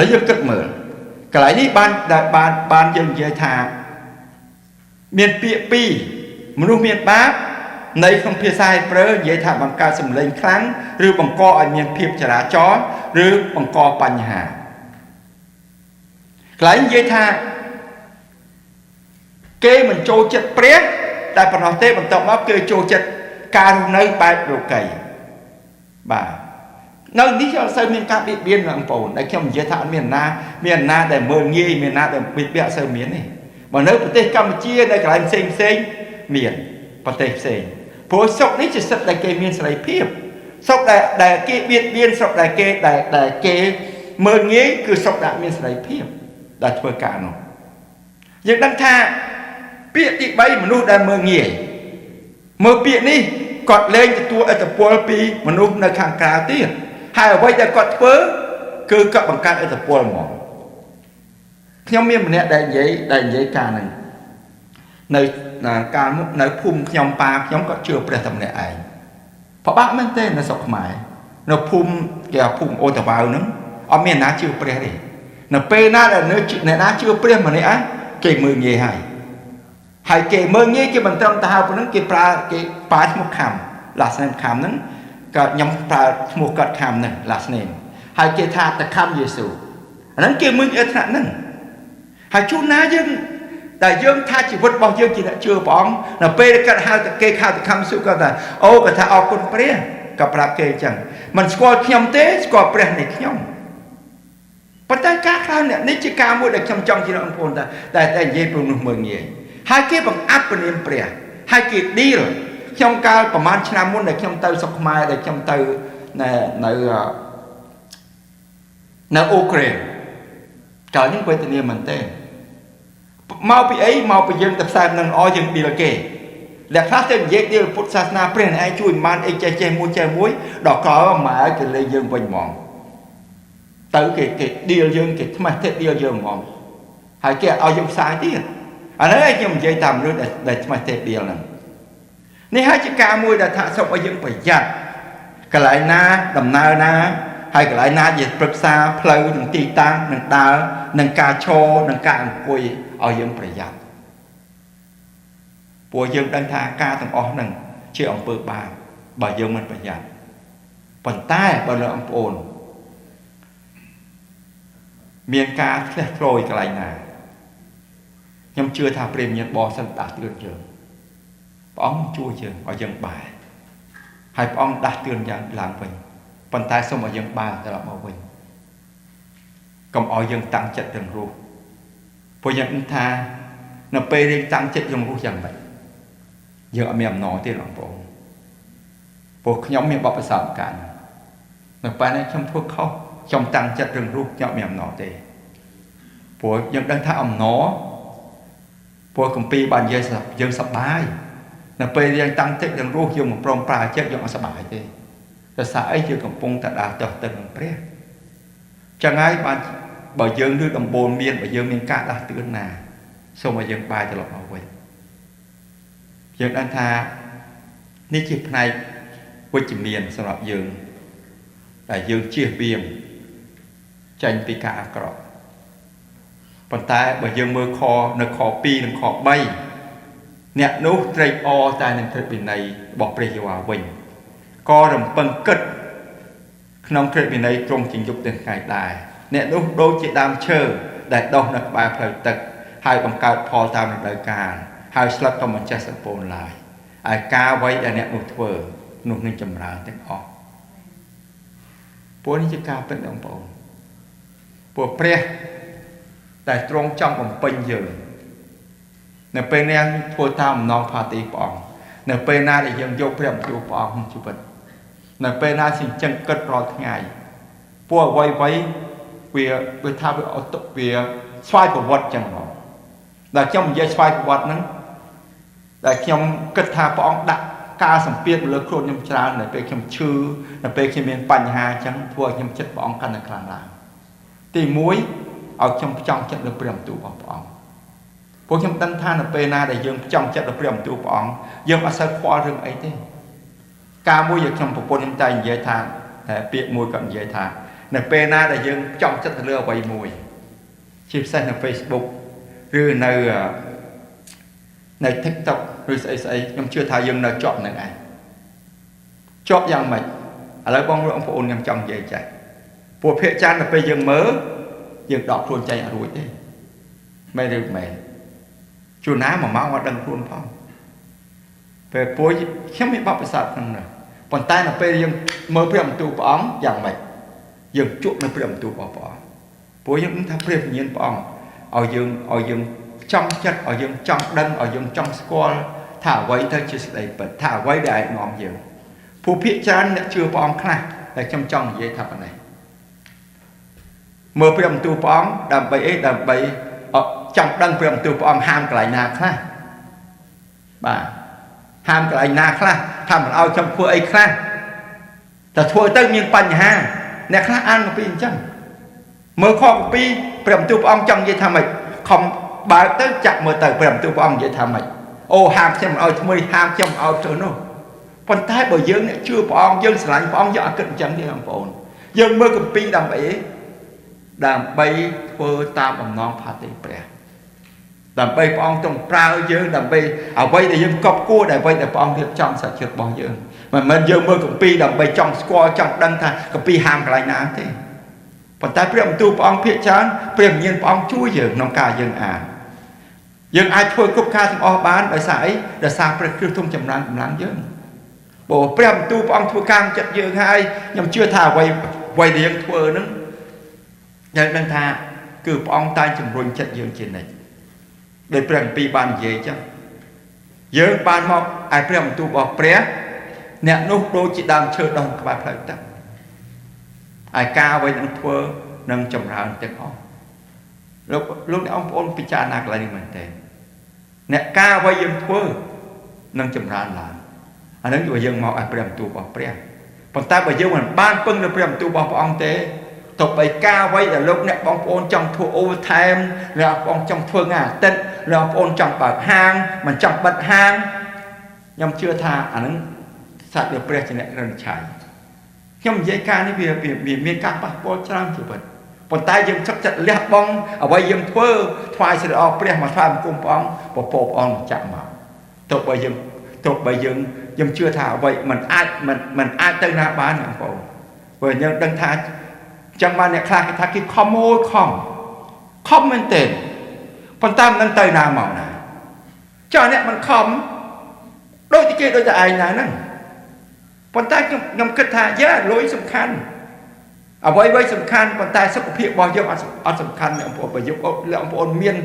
Speaker 1: ឡូវយើងគិតមើលកន្លែងនេះបានបានបានយើងនិយាយថាមានពាក្យពីរមនុស្សមានបាបនៅក្នុងភាសាហេប្រឺនិយាយថាបង្កើតសម្លេងខ្លាំងឬបង្កឲ្យមានភាពចរាចរណ៍ឬបង្កបញ្ហាកន្លែងនិយាយថាគេមិនចូលចិត្តព្រះតែប៉ុណ្ណោះទេបន្ទាប់មកគេចូលចិត្តការរស់នៅបែបលោកីបាទនៅនេះអត់សូវមានការបៀតបៀនបងប្អូនដែលខ្ញុំនិយាយថាអត់មានណាមានណាដែលមើលងាយមានណាដែលបៀតបៀនអត់សូវមានទេបើនៅប្រទេសកម្ពុជានៅកន្លែងផ្សេងផ្សេងមានប្រទេសផ្សេងព្រោះស្រុកនេះជាសិទ្ធិដែលគេមានសេរីភាពស្រុកដែលដែលគេបៀតបៀនស្រុកដែលគេដែលដែលគេមើលងាយគឺស្រុកដែលមានសេរីភាពដែលធ្វើការនោះយើងដឹងថាពាក្យទី3មនុស្សដែលមើលងាយមើលពាក្យនេះគាត់លែងទទួលឥទ្ធិពលពីមនុស្សនៅខាងក្រៅទៀតហើយ ហើយអ្វីដែលគាត់ធ្វើគឺគាត់បង្កើតឥទ្ធិពលហ្មងខ្ញុំមានម្នាក់ដែលនិយាយការហ្នឹងនៅកាលមុខនៅភូមិខ្ញុំប៉ាខ្ញុំគាត់ជឿព្រះតែម្នាក់ឯងពិបាកមែនទេនៅស្រុកខ្មែរនៅភូមិគេភូមិអូតាវ៉ៅហ្នឹងអត់មានណាជឿព្រះទេនៅពេលណាដែលអ្នកណាជឿព្រះម្នាក់ឯងគេមើលងាយហើយហើយគេមើលងាយគេមិនត្រឹមតែហៅប៉ុណ្ណឹងគេប្រើគេប្រើឈ្មោះខំ last name ខំហ្នឹងក៏ខ្ញុំប្រើឈ្មោះគាត់ខំហ្នឹង last name ហើយគេថាតខំយេស៊ូអាហ្នឹងគេមើលងាយថ្នាក់ហ្នឹងហើយជួនណាយើងដែលយើងថាជីវិតរបស់យើងជាអ្នកជឿព្រះអង្គនៅពេលគាត់ហៅតែគេហៅតខំស៊ូគាត់ថាអូគាត់ថាអរគុណព្រះក៏ប្រាប់គេអញ្ចឹងមិនស្គាល់ខ្ញុំទេស្គាល់ព្រះនៃខ្ញុំប៉ុន្តែការខ្លះនេះជាការមួយដែលខ្ញុំចង់ជាបងប្អូនតែតែតែនិយាយព្រោះនោះមើលងាយហើយគេបង្អាប់ពនាមព្រះហើយគេ deal ខ្ញុំកាលប្រហែលឆ្នាំមុនដែលខ្ញុំទៅស្រុកខ្មែរដែលខ្ញុំទៅនៅនៅនៅអ៊ុក្រែនកាលនេះវេទនាមែនទេមកពីអីមកពីយើងទៅផ្សាយនឹងអយើង deal គេអ្នកខ្លះទៅនិយាយ deal ពុទ្ធសាសនាព្រះឯងជួយមិនបានអីចេះចេះមួយចេះមួយដល់ក្រោយម៉ែគេលេងយើងវិញហ្មងទៅគេគេ deal យើងគេថ្មេះទេ deal យើងហ្មងហើយគេឲ្យយើងផ្សាយទៀតអានេះខ្ញុំនិយាយតាមមនុស្សដែលថ្មេះទេ deal ហ្នឹងនេះហើយជាការមួយដែលថាសូមឲ្យយើងប្រយ័ត្នកន្លែងណាដំណើរណាហើយកន្លែងណាជាប្រឹក្សាផ្លូវនិងទីតាំងនិងដើរនិងការឈរនិងការអង្គុយឲ្យយើងប្រយ័ត្នព្រោះយើងដឹងថាការទាំងអស់ហ្នឹងជាអំពើបាបបើយើងមិនប្រយ័ត្នប៉ុន្តែបើលោកបងប្អូនមានការធ្លះធ្លោយកន្លែងណាខ្ញុំជឿថាព្រះវិញ្ញាណបរិសុទ្ធដាស់តឿនយើងព្រះអង្គជួយយើងឲ្យយើងបែរហើយព្រះអង្គដាស់តឿនយ៉ាងឡើងវិញប៉ុន្តែសូមឲ្យយើងបែរត្រឡប់មកវិញកុំឲ្យយើងតាំងចិត្តរឹងរូសព្រោះយើងដឹងថានៅពេលយើងតាំងចិត្តរឹងរូសយ៉ាងម៉េចយើងអត់មានអំណរទេបងប្អូនព្រោះខ្ញុំមានបទពិសោធន៍កាលនៅពេលនេះខ្ញុំធ្វើខុសខ្ញុំតាំងចិត្តរឹងរូសខ្ញុំអត់មានអំណរទេព្រោះយើងដឹងថាអំណរព្រោះគម្ពីរបាននិយាយយើងសប្បាយនៅពេលយើងតាំងចិត្តរឹងរូសយើងមិនព្រមប្រើចិត្តយើងអត់សប្បាយទេដោយសារអីយើងកំពុងតែដើរចុះទៅនឹងព្រះចឹងហើយបានបើយើងឮដំបូន្មានបើយើងមានការដាស់តឿនណាសូមឲ្យយើងបែរត្រឡប់មកវិញយើងដឹងថានេះជាផ្នែកវិជ្ជមានសម្រាប់យើងដែលយើងជៀសវាងចេញពីការអាក្រក់ប៉ុន្តែបើយើងមើលខនៅខ2និងខ3អ្នកនោះត្រេកអរតែនឹងក្រឹតវិន័យរបស់ព្រះយេហូវ៉ាវិញក៏រំពឹងគិតក្នុងក្រឹតវិន័យទ្រង់ជាយប់ទាំងថ្ងៃដែរអ្នកនោះដូចជាដើមឈើដែលដុះនៅក្បែរផ្លូវទឹកហើយបង្កើតផលតាមរដូវកាលហើយស្លឹកក៏មិនចេះស្រពោនឡើយឯការអ្វីដែលអ្នកនោះធ្វើនោះនឹងចម្រើនទាំងអស់ព្រោះនេះជាការពិតបងប្អូនព្រោះព្រះតែទ្រង់ចង់បំពេញយើងនៅពេលនេះធ្វើតាមអំណងផាទីព្រះអង្គនៅពេលណាដែលយើងយកព្រះបន្ទូលព្រះអង្គក្នុងជីវិតនៅពេលណាសិញ្ចឹងគិតរាល់ថ្ងៃពួកអ្វីអ្វីវាវាថាវាអត់វាស្វ័យប្រវត្តិចឹងហ្មងដែលខ្ញុំនិយាយស្វ័យប្រវត្តិហ្នឹងដែលខ្ញុំគិតថាព្រះអង្គដាក់ការសម្ពាធលើខ្លួនខ្ញុំច្រើននៅពេលខ្ញុំឈឺនៅពេលខ្ញុំមានបញ្ហាអញ្ចឹងធ្វើឲ្យខ្ញុំចិត្តព្រះអង្គកាន់តែខ្លាំងឡើងទី1ឲ្យខ្ញុំផ្ចង់ចិត្តលើព្រះបន្ទូលរបស់ព្រះអង្គព្រោះខ្ញុំដឹងថានៅពេលណាដែលយើងផ្ចង់ចិត្តលើព្រះបន្ទូលព្រះអង្គយើងអត់សូវខ្វល់រឿងអីទេការមួយដែលខ្ញុំប្រពន្ធខ្ញុំតែនិយាយថាតែពាក្យមួយគាត់និយាយថានៅពេលណាដែលយើងផ្ចង់ចិត្តទៅលើអ្វីមួយជាពិសេសនៅ Facebook ឬនៅ TikTok ឬស្អីស្អីខ្ញុំជឿថាយើងនៅជាប់នឹងឯងជាប់យ៉ាងម៉េចឥឡូវបងប្អូនខ្ញុំចង់និយាយចេះពួកភាគច្រើនដល់ពេលយើងមើលយើងដកខ្លួនចេញអត់រួចទេមែនឬមែនជួនណាមួយម៉ោងអត់ដឹងខ្លួនផងពេលពួយខ្ញុំមានបទពិសោធន៍ក្នុងនោះប៉ុន្តែនៅពេលយើងមើលព្រះបន្ទូលព្រះអង្គយ៉ាងម៉េចយើងជក់នៅព្រះបន្ទូលរបស់ព្រះអង្គព្រោះយើងដឹងថាព្រះវិញ្ញាណព្រះអង្គឲ្យយើងចង់ចិត្តឲ្យយើងចង់ដឹងឲ្យយើងចង់ស្គាល់ថាអ្វីទៅជាសេចក្តីពិតថាអ្វីដែលអាចនាំយើងព្រោះភាគច្រើនអ្នកជឿព្រះអង្គខ្លះតែខ្ញុំចង់និយាយថាប៉ុណ្ណេះមើលព្រះបន្ទូលព្រះអង្គដើម្បីអីដើម្បីចង់ដឹងព្រះបន្ទូលព្រះអង្គហាមកន្លែងណាខ្លះបាទហាមកន្លែងណាខ្លះថាមិនឲ្យខ្ញុំធ្វើអីខ្លះតែធ្វើទៅមានបញ្ហា អ្នកខ្លះអានគម្ពីរអញ្ចឹងមើលខគម្ពីរព្រះបន្ទូលព្រះអង្គចង់និយាយថាម៉េចខំបើកទៅចាក់មើលទៅព្រះបន្ទូលព្រះអង្គនិយាយថាម៉េចអូហាមខ្ញុំឲ្យថ្មីហាមខ្ញុំឲ្យធ្វើនោះប៉ុន្តែបើយើងអ្នកជឿព្រះអង្គយើងស្រឡាញ់ព្រះអង្គយើងអត់គិតអញ្ចឹងទេបងប្អូនយើងមើលគម្ពីរដើម្បីអីដើម្បីធ្វើតាមបំណងផាតិព្រះដើម្បីព្រះអង្គទ្រង់ប្រើយើងដើម្បីអ្វីដែលយើងកប់គួរដែលអ្វីដែលព្រះអង្គរៀបចំសាច់ជាតិរបស់យើងមិនមែនយើងមើលគម្ពីរដើម្បីចង់ស្គាល់ចង់ដឹងថាគម្ពីរហាមកន្លែងណាទេប៉ុន្តែព្រះបន្ទូលព្រះអង្គភាគច្រើនព្រះវិញ្ញាណព្រះអង្គជួយយើងក្នុងការយើងអានយើងអាចធ្វើគ្រប់ការទាំងអស់បានដោយសារអីដោយសារព្រះគ្រីស្ទទ្រង់ចម្រើនកម្លាំងយើងព្រោះព្រះបន្ទូលព្រះអង្គធ្វើការចិត្តយើងហើយខ្ញុំជឿថាអ្វីអ្វីដែលយើងធ្វើហ្នឹងយើងដឹងថាគឺព្រះអង្គតែជំរុញចិត្តយើងជានិច្ចដោយព្រះគម្ពីរបាននិយាយចឹងយើងបានមកឯព្រះបន្ទូលរបស់ព្រះអ្នកនោះដូចជាដើមឈើដុះក្បែរផ្លូវទឹកឯការអ្វីនឹងធ្វើនឹងចម្រើនទាំងអស់លោកលោកអ្នកអង្គប្អូនពិចារណាកន្លែងនេះមែនទេអ្នកការអ្វីយើងធ្វើនឹងចម្រើនឡើងអានឹងគឺយើងមកឲ្យព្រះបន្ទូលរបស់ព្រះប៉ុន្តែបើយើងមិនបានពឹងលើព្រះបន្ទូលរបស់ព្រះអង្គទេទោះបីការអ្វីដែលលោកអ្នកបងប្អូនចង់ធ្វើ overtime អ្នកបងចង់ធ្វើថ្ងៃអាទិត្យអ្នកបងប្អូនចង់បើកហាងមិនចង់បិទហាងខ្ញុំជឿថាអានឹងសត្វលើព្រះជាអ្នករំឆាយខ្ញុំនិយាយការនេះវាមានការប៉ះពាល់ច្រើនជីវិតប៉ុន្តែយើងចឹកចិត្តលះបង់អ្វីយើងធ្វើថ្វាយសិរីអព្រះមកថ្វាយបង្គំព្រះអង្គពពកព្រះអង្គចាក់មកទោះបីយើងទោះបីយើងខ្ញុំជឿថាអ្វីមិនអាចមិនមិនអាចទៅណាបានបងប្អូនព្រោះយើងដឹងថាចឹងបានអ្នកខ្លះគេថាគេខំអូយខំខំមែនទេប៉ុន្តែមិនដឹងទៅណាមកណាចុះអ្នកមិនខំដូចគេដូចតែឯងណាហ្នឹងប៉ុន្តែខ្ញុំខ្ញុំគិតថាយ៉ាលុយសំខាន់អ្វីអ្វីសំខាន់ប៉ុន្តែសុខភាពរបស់យើងអត់អត់សំខាន់បងប្អូនបើយើងបងប្អូនមាន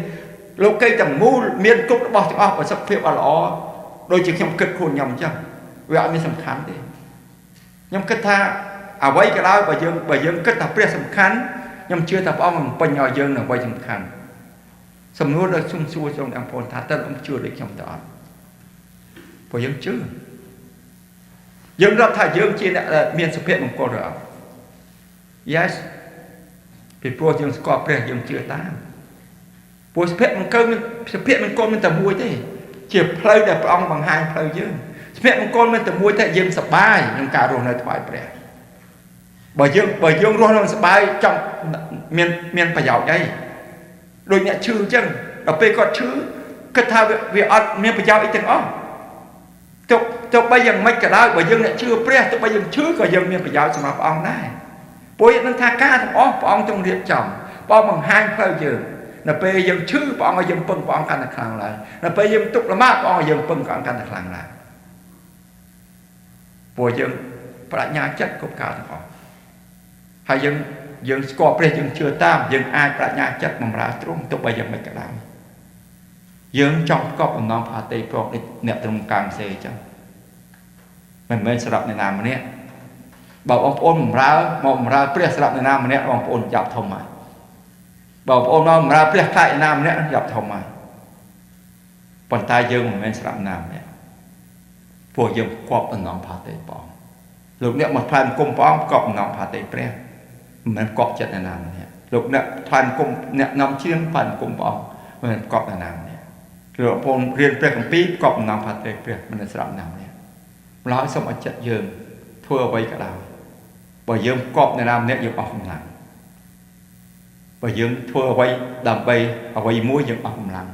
Speaker 1: លោកីទាំងមូលមានគ្រប់របស់ទាំងអស់បើសុខភាពអត់ល្អដូចជាខ្ញុំគិតខ្លួនខ្ញុំអញ្ចឹងវាអត់មានសំខាន់ទេខ្ញុំគិតថាអ្វីក៏ដោយបើយើងបើយើងគិតថាព្រះសំខាន់ខ្ញុំជឿថាព្រះអង្គនឹងពេញឲ្យយើងនៅអ្វីសំខាន់សំណួរដែលខ្ញុំសួរចង់បងប្អូនថាតើអង្គជឿដូចខ្ញុំទៅអត់ព្រោះយើងជឿយើងរាប់ថាយើងជាអ្នកមានសុភមង្គលឬអត់ Yes ពីព្រោះយើងស្គាល់ព្រះយើងជឿតាមព្រោះសុភមង្គលមានសុភមង្គលមានតែមួយទេជាផ្លូវដែលព្រះអង្គបង្ហាញផ្លូវយើងសុភមង្គលមានតែមួយតែយើងសប្បាយក្នុងការរស់នៅថ្វាយព្រះបើយើងបើយើងរស់នៅសប្បាយចង់មានមានប្រយោជន៍អីដូចអ្នកឈឺអញ្ចឹងដល់ពេលគាត់ឈឺគិតថាវាអត់មានប្រយោជន៍អីទាំងអស់ទោះទោះបីយ៉ាងម៉េចក៏ដោយបើយើងអ្នកជឿព្រះទោះបីយើងឈឺក៏យើងមានប្រយោជន៍សម្រាប់ព្រះអង្គដែរព្រោះយើងនឹងថាការទាំងអស់ព្រះអង្គទ្រង់រៀបចំព្រះអង្គបង្ហាញផ្លូវយើងនៅពេលយើងឈឺព្រះអង្គឲ្យយើងពឹងព្រះអង្គកាន់តែខ្លាំងឡើងនៅពេលយើងទុក្ខលំបាកព្រះអង្គឲ្យយើងពឹងព្រះអង្គកាន់តែខ្លាំងឡើងព្រោះយើងបញ្ញាចិត្តគ្រប់ការទាំងអស់ហើយយើងយើងស្គាល់ព្រះយើងជឿតាមយើងអាចបញ្ញាចិត្តបំរើទ្រង់ទោះបីយ៉ាងម៉េចក៏ដោយយើងចង់កប់បំណងផាតេប្រកអ្នកទ្រង់កាំងសេអញ្ចឹងមិនមែនសម្រាប់អ្នកណាម្នាក់បើបងប្អូនបំរើមកបំរើព្រះសម្រាប់អ្នកណាម្នាក់បងប្អូនចាប់ធំហើយបើបងប្អូនមកបំរើព្រះខ្លាចអ្នកណាម្នាក់ចាប់ធំហើយប៉ុន្តែយើងមិនមែនសម្រាប់ណាម្នាក់ព្រោះយើងគប់បំណងផាតេព្រះអង្គលោកអ្នកមកថ្វាយបង្គំព្រះអង្គគប់បំណងផាតេព្រះមិនមែនគប់ចិត្តអ្នកណាម្នាក់លោកអ្នកថ្វាយបង្គំអ្នកនាំជាងថ្វាយបង្គំព្រះអង្គមិនមែនគប់អ្នកណាម្នាក់លោកបងប្អូនរៀនព្រះគម្ពីរគប់បំណងផាតេព្រះមិនមែនសម្រាប់ណាម្នាក់ម្ល៉េះសូមឲ្យចិត្តយើងធ្វើអ្វីក៏ដោយបើយើងគប់អ្នកណាម្នាក់យើងអស់កម្លាំងបើយើងធ្វើអ្វីដើម្បីអ្វីមួយយើងអស់កម្លាំង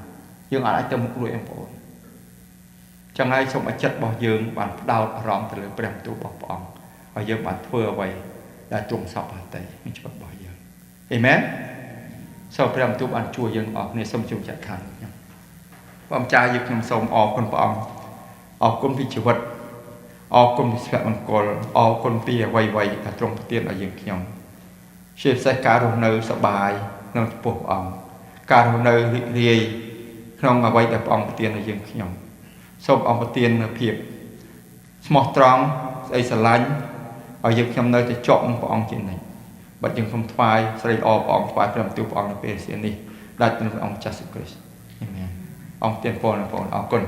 Speaker 1: យើងអាចទៅមុខរួចបងប្អូនចឹងហើយសូមឲ្យចិត្តរបស់យើងបានផ្ដោតអារម្មណ៍ទៅលើព្រះបន្ទូលរបស់ព្រះអង្គឲ្យយើងបានធ្វើអ្វីដែលទ្រង់សពហត្ថីក្នុងជីវិតរបស់យើងអេមែនសូមព្រះបន្ទូលបានជួយយើងអស់គ្នាសូមជុំចាត់ខាងខ្ញុំព្រះម្ចាស់យើងខ្ញុំសូមអរគុណព្រះអង្គអរគុណពីជីវិតអរគុណពីសុភមង្គលអរគុណពីអ្វីៗដែលទ្រង់ប្រទានឲ្យយើងខ្ញុំជាពិសេសការរស់នៅសប្បាយក្នុងចំពោះព្រះអង្គការរស់នៅរីករាយក្នុងអ្វីដែលព្រះអង្គប្រទានឲ្យយើងខ្ញុំសូមអង្គប្រទាននូវភាពស្មោះត្រង់ស្អីស្រឡាញ់ឲ្យយើងខ្ញុំនៅតែជាប់នឹងព្រះអង្គជានិច្ចបាត់យើងខ្ញុំថ្វាយស្រីល្អព្រះអង្គថ្វាយព្រះបន្ទូលព្រះអង្គនៅពេលនេះដាច់ទៅព្រះអង្គចាស់សុគ្រីស្ទអាមែនអង្គទានពរដល់បងប្អូនអរគុណ។